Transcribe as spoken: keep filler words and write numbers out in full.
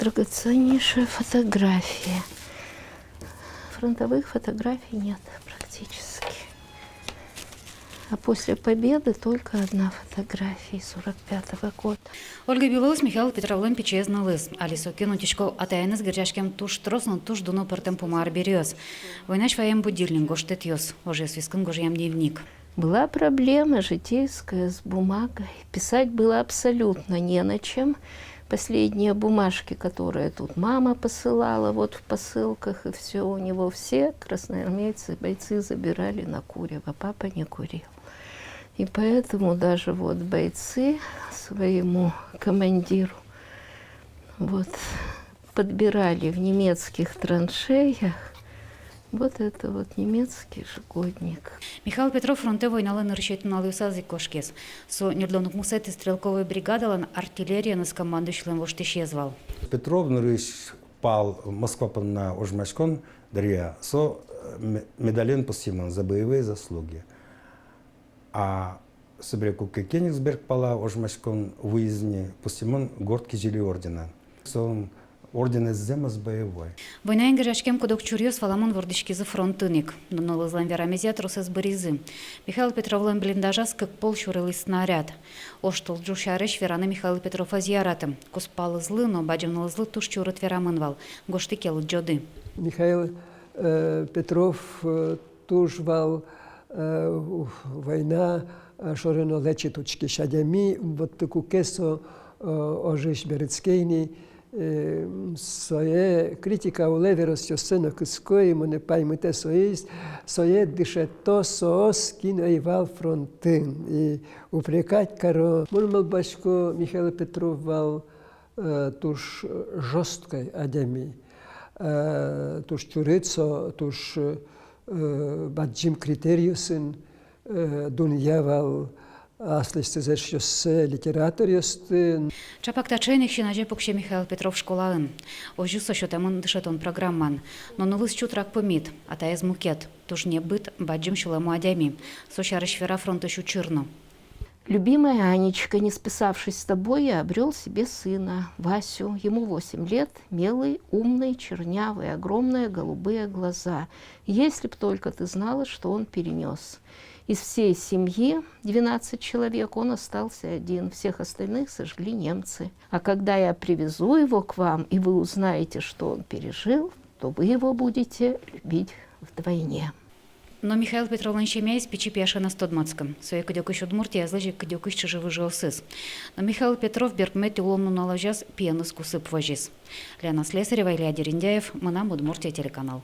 Драгоценнейшая фотография. Фронтовых фотографий нет практически. А после Победы только одна фотография из сорок пятого года. Ольга Белоус Михаил Петровлэн пичиез нылыз. Али со киын утисько атаеныз герӟаськем туж трос но туж дуно пӧртэм пумо арбериос. Войнаысь ваем будильник, гожтэтъёс, ожъёс вискын гожъям дневник. Была проблема житейская с бумагой. Писать было абсолютно не на чем. Последние бумажки, которые тут мама посылала, вот в посылках, и всё у него, все красноармейцы, бойцы забирали на курево. Папа не курил. И поэтому даже вот бойцы своему командиру вот подбирали в немецких траншеях вот это вот, немецкий ежегодник. Михаил Петров фронтэ войналы нырысетӥ нуналъёсаз ик кошкиз. Со ньыльдон укмысэтӥ стрелковой бригадалэн артиллериеныз командующийлэн воштӥсез вал. Петров нырысь пал Москва понна ожмаськон дыръя со, э, ме-, медален пусйымон «За боевые заслуги». А собере, куке Кёнигсберг пала ожмаськон вуиз ни, пусйымон «Горд кизили» орденэн. Со орденэз зэмос боевой. Войнаын герӟаськем куд-ог чуръёс, валамон, вордӥськизы фронтын ик. Но нылызлэн верамезъя, тросэз быризы. Михаил Петровлэн блиндажаз кык пол сюрылӥз снаряд. Оштолчу сярысь вераны Михаил Петров ӧз яраты. Кузпалызлы но бадӟым нылызлы туж чурыт верамын вал: гожтӥ ке, лыдӟоды. Михаил, э, Петров, э, туж вал, э, у-, война, э, шоры но лэчыт учкись адями. Вот куке со, э, ожысь берытске ини, э, сое критика улэ, веросъёссэ но кыско, и монэ паймытэ соиз, сое дышето соос, кин ӧй вал фронтын, и упрекать каро. Мон малпасько, Михаил Петров вал, э, туж, э, жёсткой адями, э, туж чурыт со, туж, э, бадӟым критериосын, э, дунъя вал аслэсьтыз эшъёссэ, литераторъёсты. Чапак таӵеен ик син азе пуксе Михаил Петров школаын. Озьы со сётэмын дышетон программаын. Но нылыз чутрак пумит, атаез мукет, туж небыт, бадӟым сюлэмо адями. Со сярысь вера фронтысь учыр но. Любимая Анечка, не списавшись с тобой, я обрёл себе сына, Васю. Ему восемь лет, милый, умный, чернявый, огромные голубые глаза. Если б только ты знала, что он перенёс. Из всей семьи, двенадцать человек, он остался один, всех остальных сожгли немцы. А когда я привезу его к вам, и вы узнаете, что он пережил, то вы его будете любить вдвойне. Но Михаил Петровлэн семьяез пичи пияшеныз тодматскы. Сое кыдёкысь Удмуртиязлэсь ик кыдёкысь чыжы-выжыосыз. Но Михаил Петров берпуметӥ улон нуналозяз пиеныз кусып возиз. Лена Слесарева, Илья Дерендяев, «Мынам Удмуртие» телеканал.